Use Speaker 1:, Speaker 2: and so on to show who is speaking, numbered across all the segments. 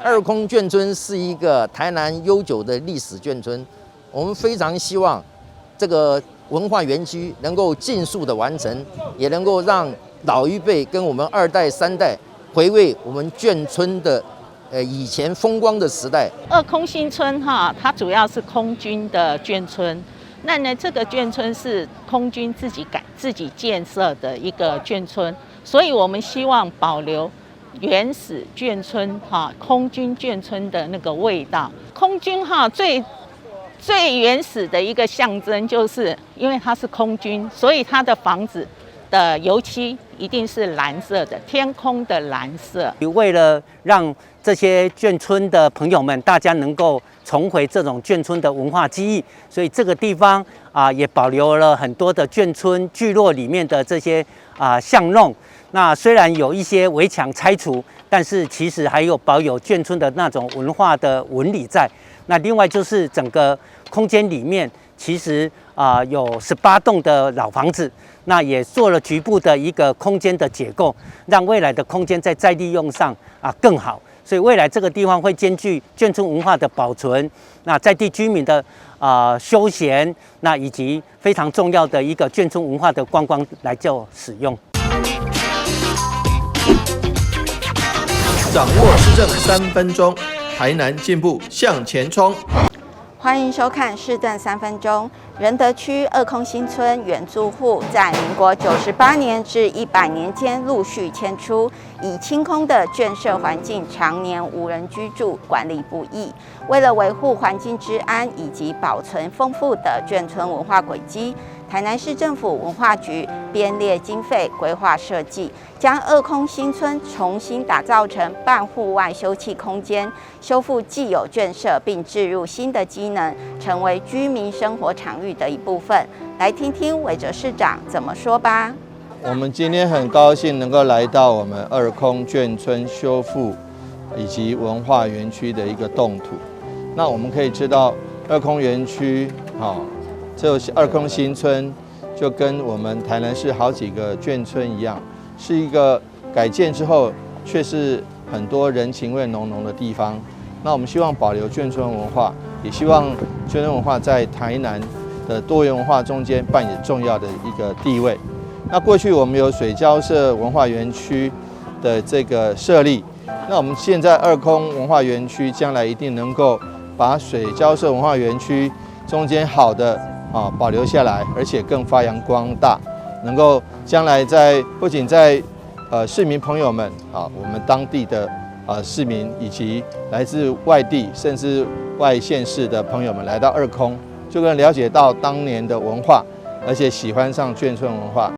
Speaker 1: 二空眷村是一個台南悠久的歷史眷村，我們非常希望這個文化園區能夠盡速的完成，也能夠讓老一輩跟我們二代、三代回味我們眷村的以前風光的時代。
Speaker 2: 二空新村哈，它主要是空軍的眷村。那呢，這個眷村是空軍自己改、自己建設的一個眷村，所以我們希望保留原始眷村哈，空軍眷村的那個味道。空軍哈最最原始的一個象徵，就是因為它是空軍，所以它的房子的油漆一定是藍色的，天空的藍色。
Speaker 3: 為了讓這些眷村的朋友們，大家能夠重回這種眷村的文化記憶，所以這個地方啊，也保留了很多的眷村聚落裡面的這些啊巷弄。那雖然有一些圍牆拆除，但是其實還有保有眷村的那種文化的紋理在。那另外就是整個空間裡面，其實啊有18棟的老房子，那也做了局部的一個空間的結構，讓未來的空間在再利用上啊更好。所以未來這個地方會兼具眷村文化的保存，那在地居民的休閒，那以及非常重要的一個眷村文化的觀光來做使用。
Speaker 4: 掌握市政3分鐘，台南進步向前衝。
Speaker 5: 歡迎收看市政三分鐘。仁德區二空新村原住戶在民國98年至100年間陸續遷出，已清空的眷舍環境常年無人居住，管理不易。為了維護環境治安以及保存豐富的眷村文化軌跡，台南市政府文化局編列經費規劃設計，將二空新村重新打造成半戶外休憩空間，修復既有眷舍，並置入新的機能，成為居民生活場域的一部分。來聽聽韋哲市長怎麼說吧。
Speaker 4: 我們今天很高興能夠來到我們二空眷村修復以及文化園區的一個動土。那我們可以知道，二空園區，好，這二空新村就跟我們台南市好幾個眷村一樣，是一個改建之後卻是很多人情味濃濃的地方。那我們希望保留眷村文化，也希望眷村文化在台南的多元文化中間扮演重要的一個地位。那過去我們有水交社文化園區的這個設立，那我們現在二空文化園區將來一定能夠把水交社文化園區中間好的保留下來，而且更發揚光大，能夠將來在不僅在市民朋友們啊，我們當地的市民以及來自外地甚至外縣市的朋友們來到二空，就能了解到當年的文化，而且喜歡上眷村文化。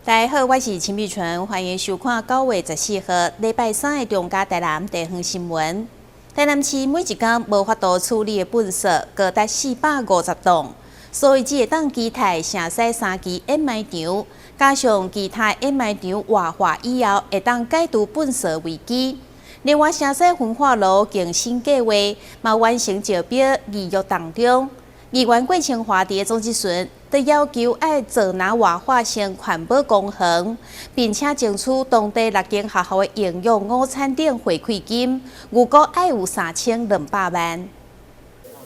Speaker 6: 大家好，我是陳美純，歡迎收看9月14號禮拜三的中嘉台南地方新聞。台南市每一工無法度處理的糞埽高達450噸，所以只會當期待城西三期掩埋場，加上其他掩埋場活化以後，會當解除糞埽危機。另外，城西焚化爐更新計劃嘛完成招標預約當中。議員郭清華佇總質詢，都要求愛做拿活化成環保公園，並且爭取當地六間學校的營養午餐等回饋金，預估愛有3200萬。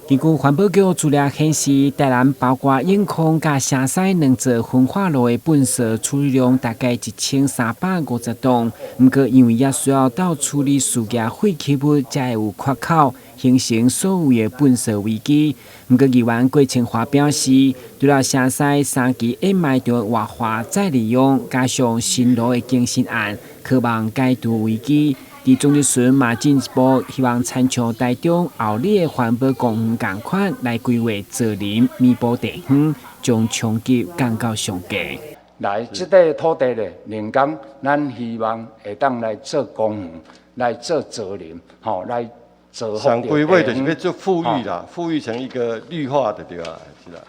Speaker 7: 根據環保局資料顯示，台南包括永康佮城西兩座焚化爐的糞埽處理量大概1350噸，毋過因為也需要到處理事業廢棄物，才會有缺口，形成所謂的糞埽危機。毋過議員郭清華表示，除了城西三期掩埋場活化再利用，加上新爐的更新案，可望解除危機。佇總質詢嘛進一步希望參像台中后里的環保公園仝款來規劃造林，彌補地方，將衝擊降到上低。
Speaker 8: 來，這塊土地咧，人工咱希望會當來做公園，來做造林，吼，來造福。
Speaker 9: 上規劃就是欲做復育啦，復育成一個綠化的對啊，是啦。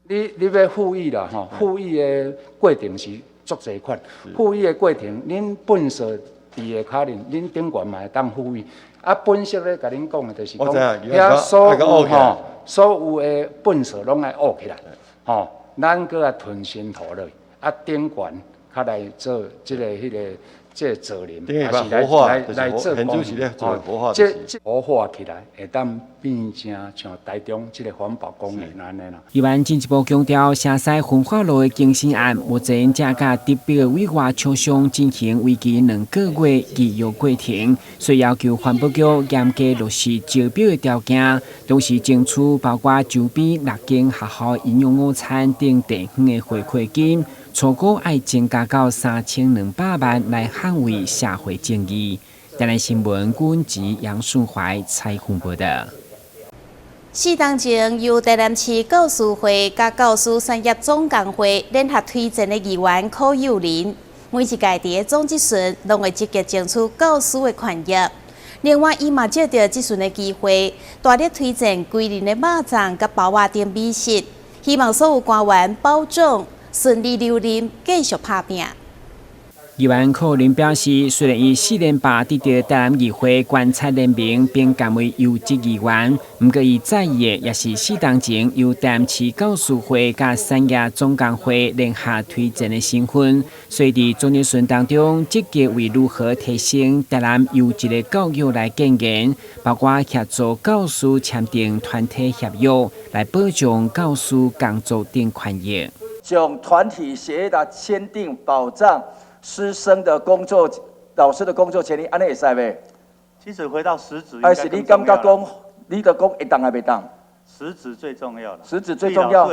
Speaker 8: 你欲復育啦，吼，復育的過程是足濟款。復育的過程，恁糞埽佇下跤裡，恁頂懸嘛會當復育。啊，本色咧，共恁講的就是講，遐所有吼，所有的糞埽攏愛挖起來，吼，咱閣來囤新土落去，啊，頂懸較來做這個、彼個。這個造林，抑是來來做公園，吼，這活化起來，會當變成像台中這個環保公園按呢啦。
Speaker 7: 議員進一步強調，城西焚化爐的更新案，目前正佮得標的委外廠商進行為期2個月預約過程，所以要求環保局嚴格落實招標的條件，同時爭取包括周邊六間學校營養午餐等地方的回饋金。初估愛增加到3200萬來捍衛社會正義。台南新聞軍籍楊順懷採訪報道。
Speaker 6: 四冬前由台南市教師會佮教師產業總工會聯合推薦的議員柯幼林，每一屆佇咧總質詢攏會積極爭取教師的權益。另外，伊嘛藉著質詢的機會，大力推薦龜苓的肉粽佮包仔等美食，希望所有官員保重，順利留任，繼續拍拚。
Speaker 7: 議員柯林表示，雖然伊4連敗得著台南議會觀察聯名，並降為優質議員，毋過伊在意的也是四冬前由台南市教師會佮產業總工會聯合推薦的身份，所以佇總質詢當中，積極為如何提升台南優質的教育來建言，包括協助教師簽訂團體協約，來保障教師工作等權益。
Speaker 10: 將團體協議來簽訂，保障師生的工作、老師的工作權利，按呢會使袂？
Speaker 11: 其實回到實質，
Speaker 10: 還是你感覺講，你著講會當抑袂當？
Speaker 11: 實質最重要了。
Speaker 10: 實質最重要，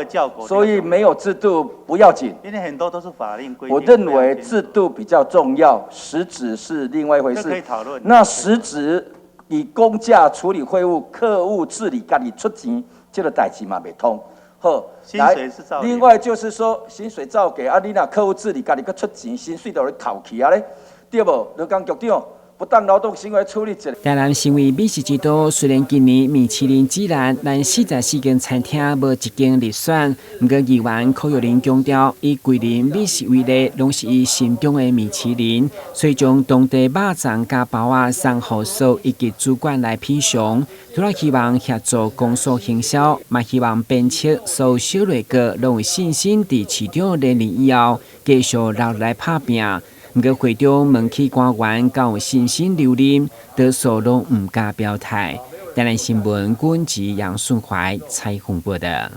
Speaker 10: 所以沒有制度不要緊。
Speaker 11: 因為很多都是法令規定。
Speaker 10: 我認為制度比較重要，實質是另外一回事。
Speaker 11: 可以討論。
Speaker 10: 那實質以公價處理廢物，客戶自理，家己出錢，這個代誌嘛袂通。好，
Speaker 11: 薪水是照。
Speaker 10: 另外就是說，薪水照給啊，你若客戶自理，家己閣出錢，薪水就會扣去啊咧，對無？勞工局長，不當勞動行為處理一下。
Speaker 7: 台南成為美食之都，雖然今年米其林指南，咱44間餐廳無一間入選，毋過議員柯玉玲強調，以桂林美食為例，攏是伊心中的米其林，所以將當地肉粽佮包仔送予所有一級主管來品嘗，除了希望協助公所行銷，嘛希望鞭策所有小內閣攏有信心，佇市長連任以後，繼續留來拍拚。毋過會長問起官員敢有信心留任，多數攏毋敢表態。台南新聞軍籍楊順懷採訪報道。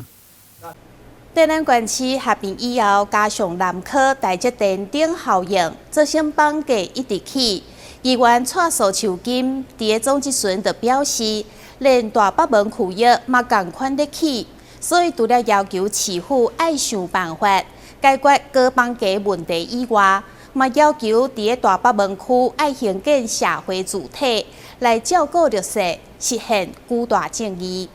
Speaker 6: 台南縣市合併以後，加上南科台積電等效應，造成房價一直起。議員蔡蘇樹金佇咧總質詢就表示，連大北門區域嘛仝款咧起，所以除了要求市府愛想辦法解決高房價問題以外，嘛要求佇咧大北門區愛興建社會住宅，來照顧弱勢，實現居住正義。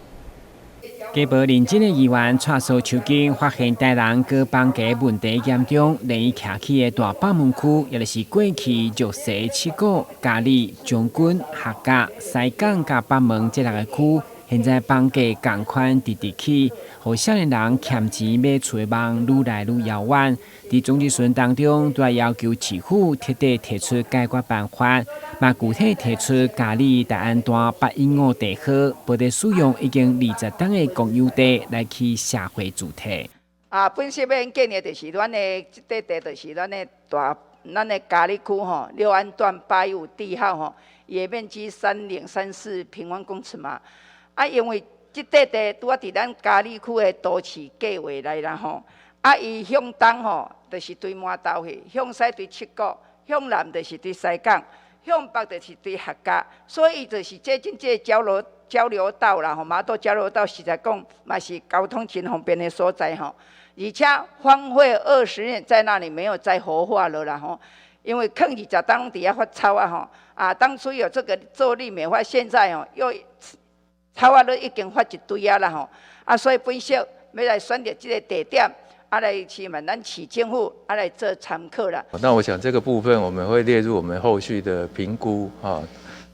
Speaker 7: 家寶認真的議員蔡蘇樹金發現台南高房價問題嚴重，連伊徛起的大北門區，也就是過去玉山、七股、嘉里、將軍、客家、西港佮北門這六个區，現在房價仝款直直起，予少年人儉錢買厝的夢愈來愈遙遠。佇總質詢當中，都要求市府徹底提出解決辦法，嘛具體提出嘉里大安段815地號，無得使用已經20冬的公有地來起社會住宅。
Speaker 12: 啊，本身欲建議就是咱的這塊地，就是咱的大，咱的嘉里區吼，六安段815地號吼，伊的面積3034平方公尺嘛。啊，因為這塊地拄仔佇咱嘉里區的都市計劃內啦吼。啊，伊向東吼，就是對麻豆去；向西對七股；向南就是對西港；向北就是對客家。所以就是接近這個交流道啦，吼，麻豆交流道實在講嘛是交通真方便的所在吼。而且荒廢20年，在那裡沒有再活化了啦吼，因為囥20冬攏佇遐發臭啊吼。啊，當初有這個做綠美化，現在吼又臭仔都已經發一堆啊啦吼。啊，所以本身欲來選擇這個地點，啊，來請問咱市政府啊來做參考啦。
Speaker 13: 那我想這個部分我們會列入我們後續的評估啊，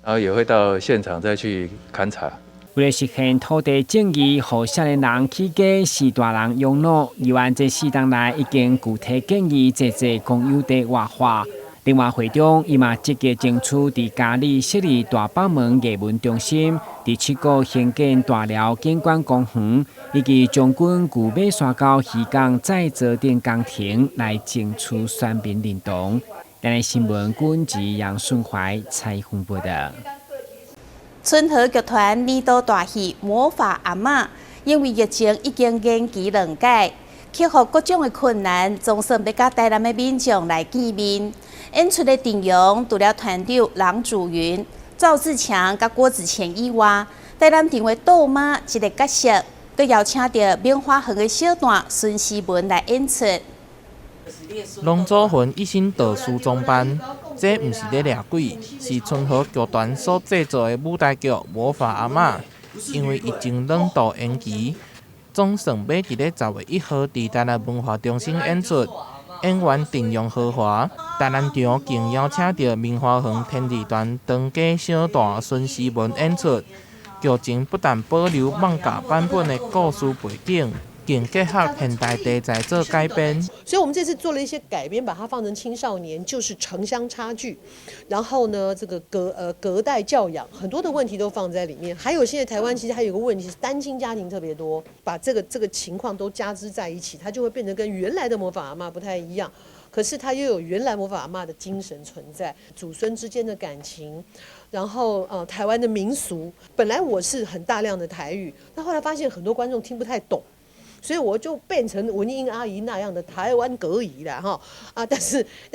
Speaker 13: 然後也會到現場再去勘察。
Speaker 7: 為了實現土地正義，予少年人起家，序大人養老，議員這四冬來已經具體建議這座公有地活化。另外，會中伊嘛積極爭取佇佳里設立大北門藝文中心，佇七股興建大寮景觀公園，以及將軍舊馬山溝漁港再造等工程來爭取選民認同。台南新聞軍籍楊順懷採訪報道。
Speaker 6: 春和劇團年度大戲《魔法阿嬤》，因為疫情已經延期兩屆，克服各種的困難，總算欲佮台南的民眾來見面。演出的陣容除了團長郎祖筠、趙自強佮郭子乾以外，台南場的豆媽這个角色，閣邀請著明華園的小旦孫思文來演出。
Speaker 14: 郎祖筠一身道士裝扮，這毋是咧掠鬼，是春和劇團所製作的舞台劇《魔法阿嬤》。因為疫情兩度延期，總算欲佇咧10月1號佇台南文化中心演出。演員陣容豪華，台南場更邀請著明華園天字團當家小旦孫思文演出。劇情不但保留漫畫版本的故事背景，更結合現代題材做改編。
Speaker 15: 所以，我們這次做了一些改編，把它放成青少年，就是城鄉差距，然後呢，這個隔代教養，很多的問題都放在裡面。還有，現在台灣其實還有一個問題是單親家庭特別多，把這個情況都加之在一起，它就會變成跟原來的魔法阿嬤不太一樣。可是它又有原來魔法阿嬤的精神存在，祖孫之間的感情，然後台灣的民俗。本來我是很大量的台語，但後來發現很多觀眾聽不太懂。所以我就變成文英阿姨那樣的台灣國語了哈啊！但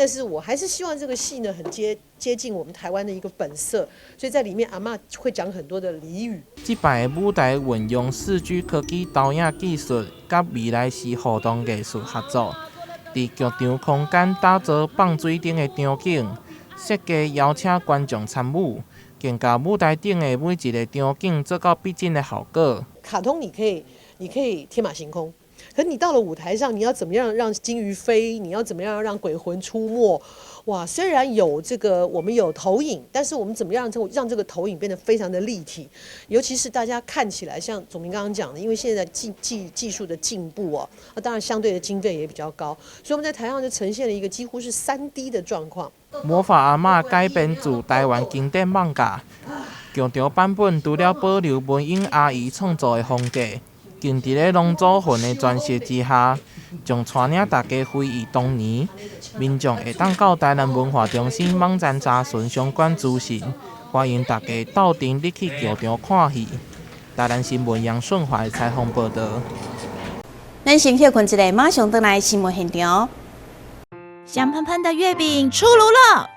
Speaker 15: 是我還是希望這個戲呢很接近我們台灣的一個本色，所以在裡面阿嬤會講很多的俚語。
Speaker 14: 這擺的舞台運用4G 科技投影技術，佮未來式互動藝術合作，佇劇場空間打造放水燈的場景，設計邀請觀眾參與，更共舞台頂的每一个場景做到逼真的效果。
Speaker 15: 卡通你可以天馬行空，可你到了舞台上，你要怎麼樣讓金魚飛？你要怎麼樣讓鬼魂出沒？哇，雖然有這個我們有投影，但是我們怎麼樣讓這個投影變得非常的立體？尤其是大家看起來，像總明剛剛講的，因為現在技術的進步哦，那當然相對的經費也比較高，所以我們在台上就呈現了一個幾乎是3D 的狀況。
Speaker 14: 魔法阿嬤改編自台灣經典漫畫，劇場版本除了保留文英阿姨創作的風格，更佇咧郎祖筠的詮釋之下，將帶領大家回憶當年。民眾會當到台南文化中心網站查詢相關資訊，歡迎大家鬥陣入去劇場看戲。台南新聞楊順懷採訪報導。
Speaker 6: 咱先歇睏一下，馬上轉來新聞現場。
Speaker 16: 香噴噴的月餅出爐了！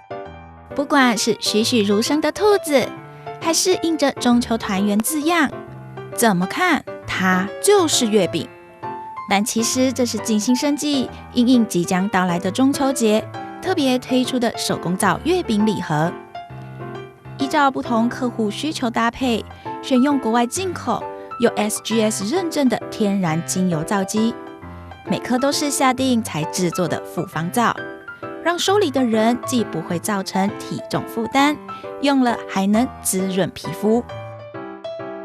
Speaker 16: 不管是栩栩如生的兔子，還是印着中秋團圓字樣，怎麼看它就是月餅。但其實這是精心設計，因應即將到來的中秋節，特別推出的手工皂月餅禮盒。依照不同客戶需求搭配，選用國外進口有 SGS 認證的天然精油皂基，每顆都是下訂才製作的複方皂，讓收禮的人既不會造成體重負擔，用了還能滋潤皮膚。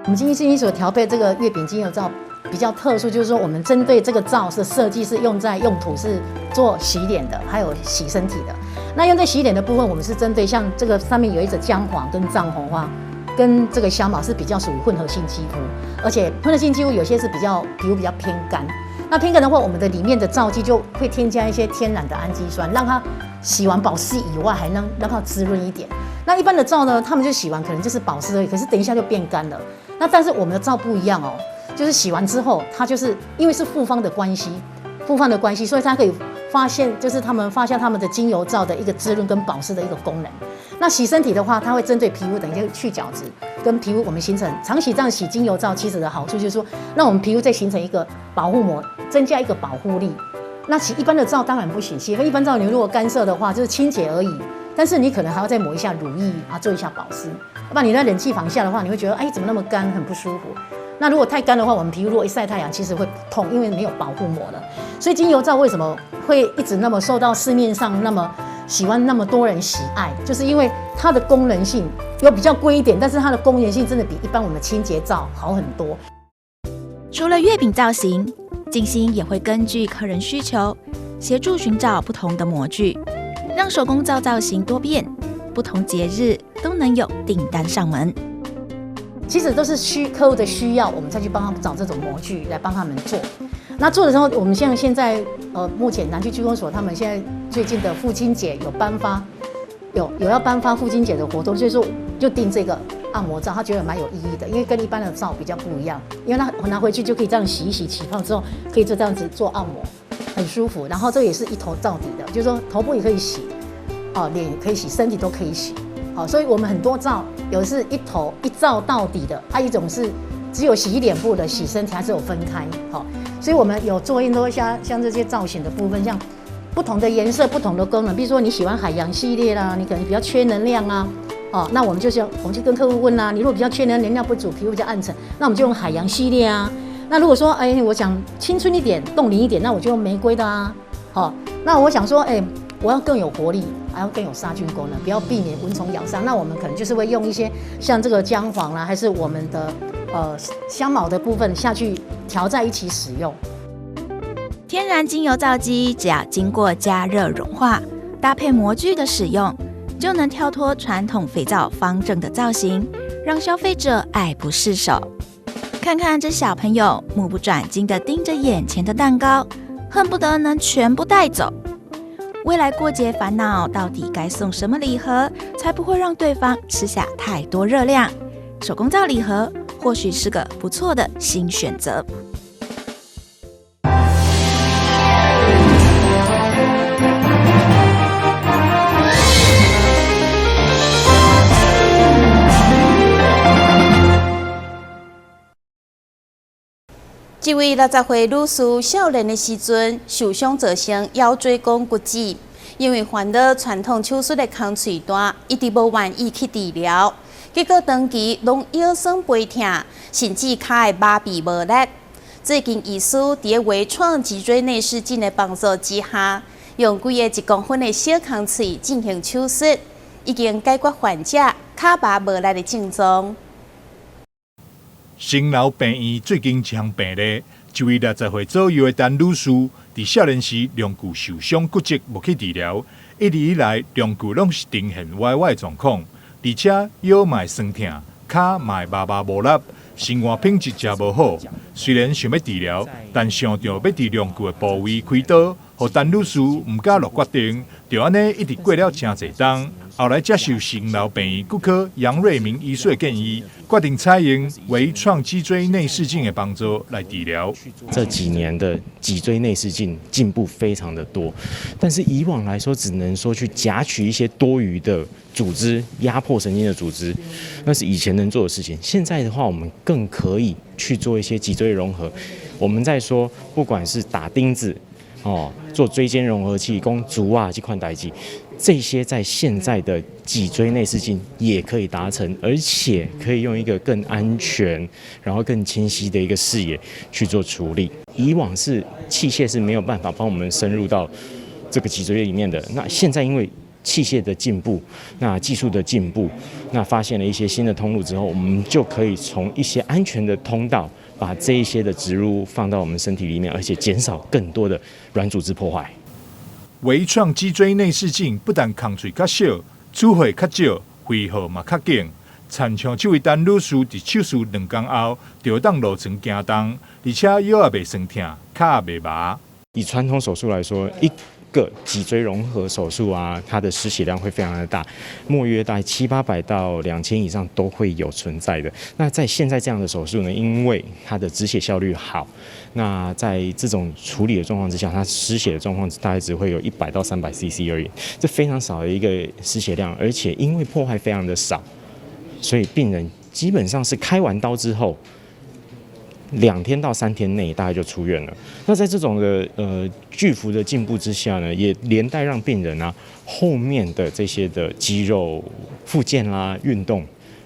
Speaker 17: 我們精心所調配這個月餅精油皂比較特殊，就是說我們針對這個皂的設計是用在用途是做洗臉的，還有洗身體的。那用在洗臉的部分，我們是針對像這個上面有一隻薑黃跟藏紅花，跟這個香茅是比較屬於混合性肌膚，而且混合性肌膚有些是比較皮膚比較偏乾。那偏乾的話，我們的裡面的皂基就會添加一些天然的氨基酸，讓它洗完保濕以外，還能讓它滋潤一點。那一般的皂呢，他們就洗完可能就是保濕而已，可是等一下就變乾了。那但是我們的皂不一樣哦，就是洗完之後，它就是因為是複方的關係，複方的關係，所以它可以發現，就是他們發現他們的精油皂的一個滋潤跟保濕的一個功能。那洗身體的話，它會針對皮膚等一下去角質，跟皮膚我們形成長期這樣洗精油皂，其實的好處就是說，讓我們皮膚再形成一個保護膜，增加一個保護力。那洗一般的皂當然不行，洗一般皂你如果乾澀的話，就是清潔而已。但是你可能還要再抹一下乳液啊，做一下保濕。不然你在冷氣房下的話，你會覺得哎，怎麼那麼乾，很不舒服。那如果太乾的話，我們皮膚如果一曬太陽，其實會痛，因為沒有保護膜了。所以精油皂為什麼會一直那麼受到市面上那麼喜歡那麼多人喜愛，就是因為它的功能性又比較貴一點，但是它的功能性真的比一般我們的清潔皂好很多。
Speaker 16: 除了月餅造型，靜心也會根據客人需求，協助尋找不同的模具，讓手工皂造型多變，不同節日都能有訂單上門。
Speaker 17: 其實都是客戶的需要，我們再去幫他們找這種模具來幫他們做。那做的時候，我們像現在目前南區區公所他們現在最近的父親節有頒發，有要頒發父親節的活動，所以說就訂這個按摩皂，他覺得蠻有意義的，因為跟一般的皂比較不一樣，因為他拿回去就可以這樣洗一洗起泡之後，可以就這樣子做按摩，很舒服。然後這個也是一頭到底的，就是說頭部也可以洗，哦，臉也可以洗，身體都可以洗。好，所以我們很多皂有的是一頭一皂到底的，啊，一種是只有洗臉部的，洗身體還是有分開。好，所以我們有做很多像這些造型的部分，像不同的顏色、不同的功能，比如說你喜歡海洋系列啦，你可能比較缺能量啊，哦，那我們就是我們就跟客戶問啦，你如果比較缺能量不足，皮膚比較暗沉，那我們就用海洋系列啊。那如果說哎，我想青春一點、凍齡一點，那我就用玫瑰的啊。好，那我想說哎，我要更有活力，還要更有殺菌功能，不要避免蚊蟲咬傷。那我們可能就是會用一些像這個薑黃啦，還是我們的香茅的部分下去調在一起使用。
Speaker 16: 天然精油皂基只要經過加熱融化，搭配模具的使用，就能跳脫傳統肥皂方正的造型，讓消費者愛不釋手。看看這小朋友目不轉睛地盯着眼前的蛋糕，恨不得能全部帶走。未來過節煩惱，到底該送什麼禮盒，才不會讓對方吃下太多熱量？手工皂禮盒或許是個不錯的新選擇。
Speaker 6: 這位60歲女士少年的時陣受傷造成腰椎管骨折，因為煩惱傳統手術的空喙大，一直無願意去治療，結果長期攏腰酸背痛，甚至跤會麻痺無力。最近醫師佇微創脊椎內視鏡的幫助之下，用幾个1公分的小空喙進行手術，已經解決患者跤麻無力的症狀。
Speaker 18: 新樓病院最近一項病例，一位60歲左右的陳女士，佇少年時龍骨受傷骨折，無去治療，一直以來龍骨攏是呈現歪歪狀況，而且腰嘛會痠疼，跤嘛會麻麻無力，生活品質誠無好。雖然想欲治療，但想著欲佇龍骨的部位開刀，予陳女士毋敢落決定，就按呢一直過了誠濟冬。後來接受新樓病院骨科楊瑞明醫師的建議，決定採用微創脊椎內視鏡的幫助來治療。
Speaker 19: 這幾年的脊椎內視鏡進步非常的多，但是以往來說，只能說去夾取一些多餘的組織，壓迫神經的組織，那是以前能做的事情。現在的話，我們更可以去做一些脊椎融合。我們在說，不管是打釘子，哦，做椎間融合器、講足啊這款代誌。這些在現在的脊椎內視鏡也可以達成，而且可以用一個更安全、然後更清晰的一個視野去做處理。以往是器械是沒有辦法幫我們深入到這個脊椎裡面的，那現在因為器械的進步，那技術的進步，那發現了一些新的通路之後，我們就可以從一些安全的通道，把這一些的植入放到我們身體裡面，而且減少更多的軟組織破壞。
Speaker 18: 微創脊椎內視鏡不但空喙較小，出血較少，恢復嘛較緊。親像這位陳女士佇手術2工後，就當落床行動，而且腰也袂痠疼，跤也袂麻。
Speaker 19: 以傳統手術來說，一個脊椎融合手術啊，它的失血量會非常的大，莫約大概七八百到2000以上都會有存在的。那在現在這樣的手術呢，因為它的止血效率好，那在這種處理的狀況之下，它失血的狀況大概只會有100到300 cc 而已，這非常少的一個失血量，而且因為破壞非常的少，所以病人基本上是開完刀之後2天到3天內大概就出院了。那在這種的巨幅的進步之下呢，也連帶讓病人啊後面的這些的肌肉復健啦、運動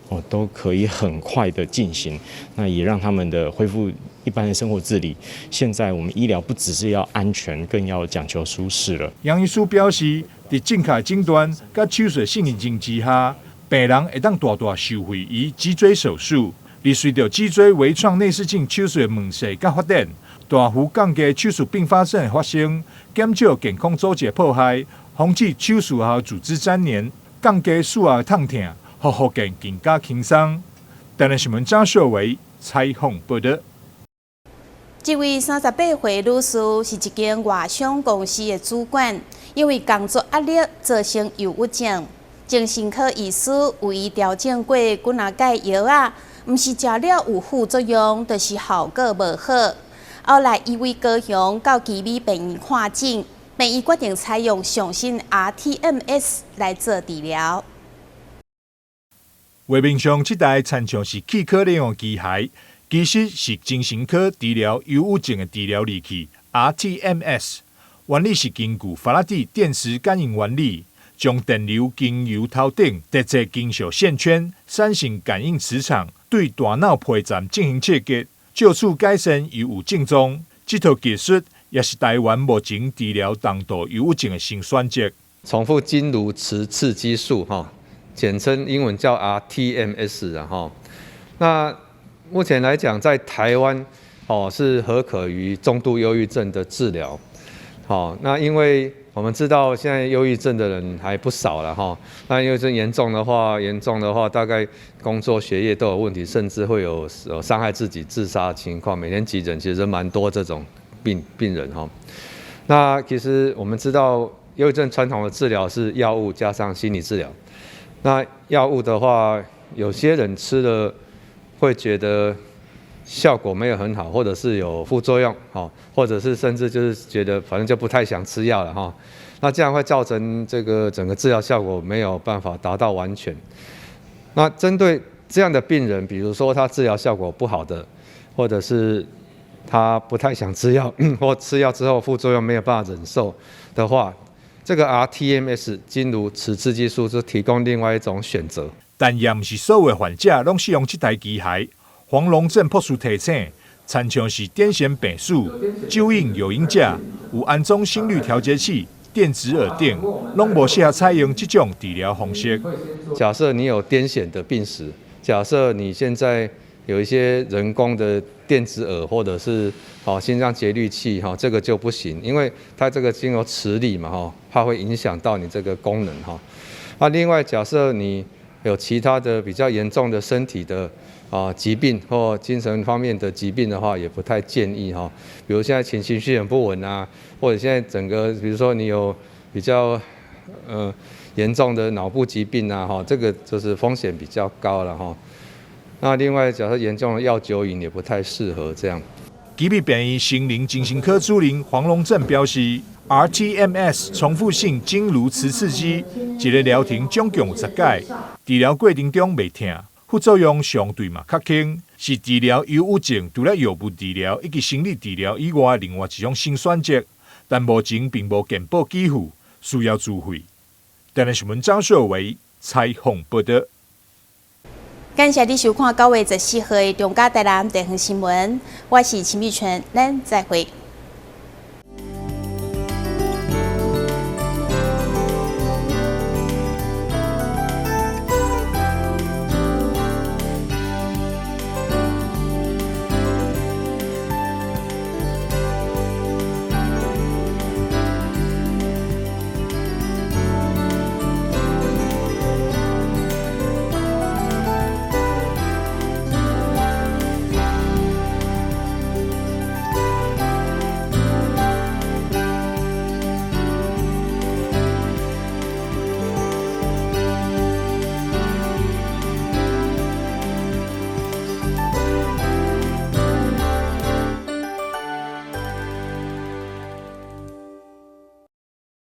Speaker 19: 哦，哦，都可以很快的進行，那也讓他們的恢復一般的生活自理。現在我們醫療不只是要安全，更要講求舒適了。
Speaker 18: 楊醫師表示，佇正確診斷佮手術適應症之下，病人會當大大受惠於脊椎手術。而隨著脊椎微創內視鏡手術的問世佮發展，大幅降低手術併發症的發生，減少健康組織的破壞，防止手術後組織粘連，降低術後的痛疼，予復健更加輕鬆。台南新聞張秀維採訪報導。
Speaker 6: 這位38歲女士是一間外商公司的主管，因為工作壓力造成憂鬱症，精神科醫師為伊調整過幾若擺藥仔，毋是食了有副作用，就是效果無好。後來伊為高雄到奇美病院看診，病院決定採用上新 RTMS 來做治療。
Speaker 18: 畫面上這台親像是齒科咧用的機械，其實是精神科治療憂鬱症的治療利器 RTMS。原理是根據法拉第電磁感應原理，將電流經由頭頂特製金屬線圈產生感應磁場，對大腦皮層進行刺激，藉此改善憂鬱症狀。這套技術也是台灣目前治療重度憂鬱症的新選擇。
Speaker 13: 重複經顱磁刺激術，哈，簡稱英文叫 RTMS 啊，哈。那目前來講，在台灣哦是核可於中度憂鬱症的治療。好，那因為我們知道現在憂鬱症的人還不少了哈。那憂鬱症嚴重的話，嚴重的話大概工作、學業都有問題，甚至會有傷害自己、自殺的情況。每天急診其實蠻多這種病人哈。那其實我們知道，憂鬱症傳統的治療是藥物加上心理治療。那藥物的話，有些人吃了會覺得效果沒有很好，或者是有副作用，或者是甚至就是覺得反正就不太想吃藥了哈。那這樣會造成這個整個治療效果沒有辦法達到完全。那針對這樣的病人，比如說他治療效果不好的，或者是他不太想吃藥，或吃藥之後副作用沒有辦法忍受的話，這個 RTMS 經顱磁刺激術是提供另外一種選擇。
Speaker 18: 但也毋是所有患者攏使用這台機械。黃龍鎮博士提醒，親像是癲癇病史、酒癮有癮者，有安裝心率調節器、電子耳等，攏無適合採用這種治療方式。
Speaker 13: 假設你有癲癇的病史，假設你現在有一些人工的電子耳或者是心臟節律器哈，這個就不行，因為它這個經由磁力嘛哈，怕會影響到你這個功能哈。那另外假設你有其他的比較嚴重的身體的疾病或精神方面的疾病的話，也不太建議哈。比如現在情緒很不穩啊，或者現在整個，比如說你有比較嚴重的腦部疾病啊，哈，這個就是風險比較高了哈。那另外，假設嚴重的藥酒癮也不太適合這樣。
Speaker 18: 奇美病院成人精神科主任黃龍正表示，RTMS 重複性經顱磁刺激，一個療程總共有10擺，治療過程中袂疼，副作用相對嘛較輕，是治療憂鬱症除了藥物治療以及心理治療以外的另外一種新選擇。但目前並無健保給付，需要自費。台南新聞張秀維採訪報導。
Speaker 6: 感謝你收看9月14號的中嘉台南地方新聞，我是秦美純，咱再會。